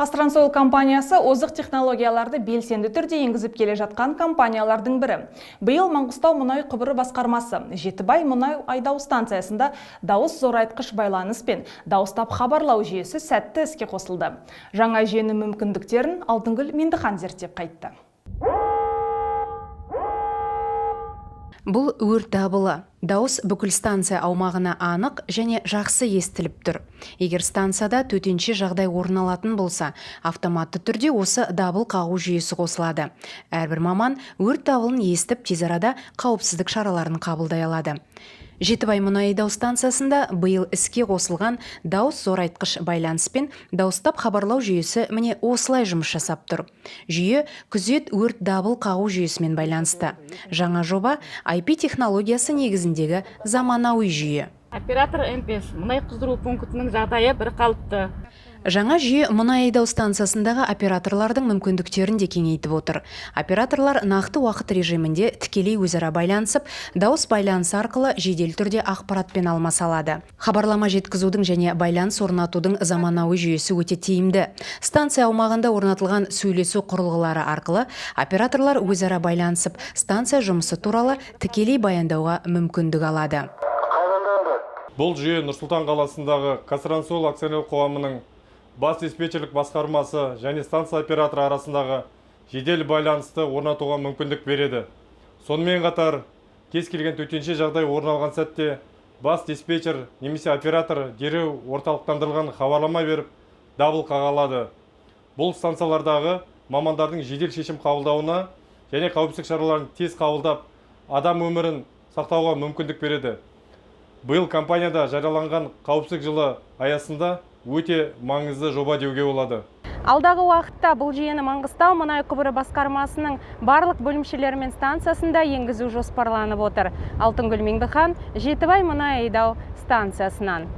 ҚазТрансОйл компаниясы озық технологияларды белсенді түрде енгізіп келе жатқан компаниялардың бірі. Биыл Маңғыстау мұнай құбыры басқармасы Жетібай мұнай айдау станциясында дауыс зорайтқыш байланыс пен дауыстап хабарлау жүйесі сәтті іске қосылды. Жаңа жүйенің мүмкіндіктерін Алтынгүл Мендіхан зерттеп қайтты. Бұл өрт дабылы. Дауыс бүкіл станция аумағына анық және жақсы естіліп тұр. Егер станцияда төтенше жағдай орын алатын болса, автоматты түрде осы дабыл қағу жүйесі қосылады. Әрбір маман өрт дабылын естіп, тез арада қауіпсіздік шараларын қабылдай алады. Жетібай мұнай айдау станциясында биыл іске қосылған дауыс зорайтқыш байланыс пен дауыстап хабарлау жүйесі міне осылай жұмыс жасап тұр. Жүйе күзет өрт дабыл қағу жүйесімен байланысты. Жаңа жоба IP технологиясы негізіндегі заманауи жүйе. Оператор МПС, мұнай қыздыру пунктінің жағдайы бір қалыпты. Жаңа жүйе мұнай айдау станциясындағы операторлардың мүмкіндіктерін де кеңейтіп отыр. Операторлар нақты уақыт режимінде тікелей өзара байланысып, дауыс байланысы арқылы жедел түрде ақпаратпен алмаса алады. Хабарлама жеткізудің және байланыс орнатудың заманауи жүйесі өте тиімді. Станция аумағында орнатылған сөйлесу құрылғылары арқылы операторлар өзара байланысып, станция жұмысы туралы тікелей баяндауға мүмкіндік алады. Бұл жүйе Нұр-Сұлтан қаласындағы ҚазТрансОйл акционерлік қоғамының бас диспетчерлік басқармасы және станция операторы арасындағы жедел байланысты орнатуға мүмкіндік береді. Сонымен қатар, кез келген төтенше жағдай орын алған сәтте бас диспетчер немесе оператор дереу орталықтандырылған хабарлама беріп, дабыл қаға алады. Бұл станциялардағы мамандардың жедел шешім қабылдауына және қауіпсіздік шараларын тез қабылдап, адам өмірін сақтауға мүмкіндік береді. Биыл компанияда жарияланған қауіпсіздік жылы аясында өте маңызды жоба деуге болады. Алдағы уақытта бұл жүйені Маңғыстау мұнай құбыры басқармасының барлық бөлімшелері мен станциясында енгізу жоспарланып отыр. Алтынгүл Меңдіхан, Жетібай мұнай айдау станциясынан.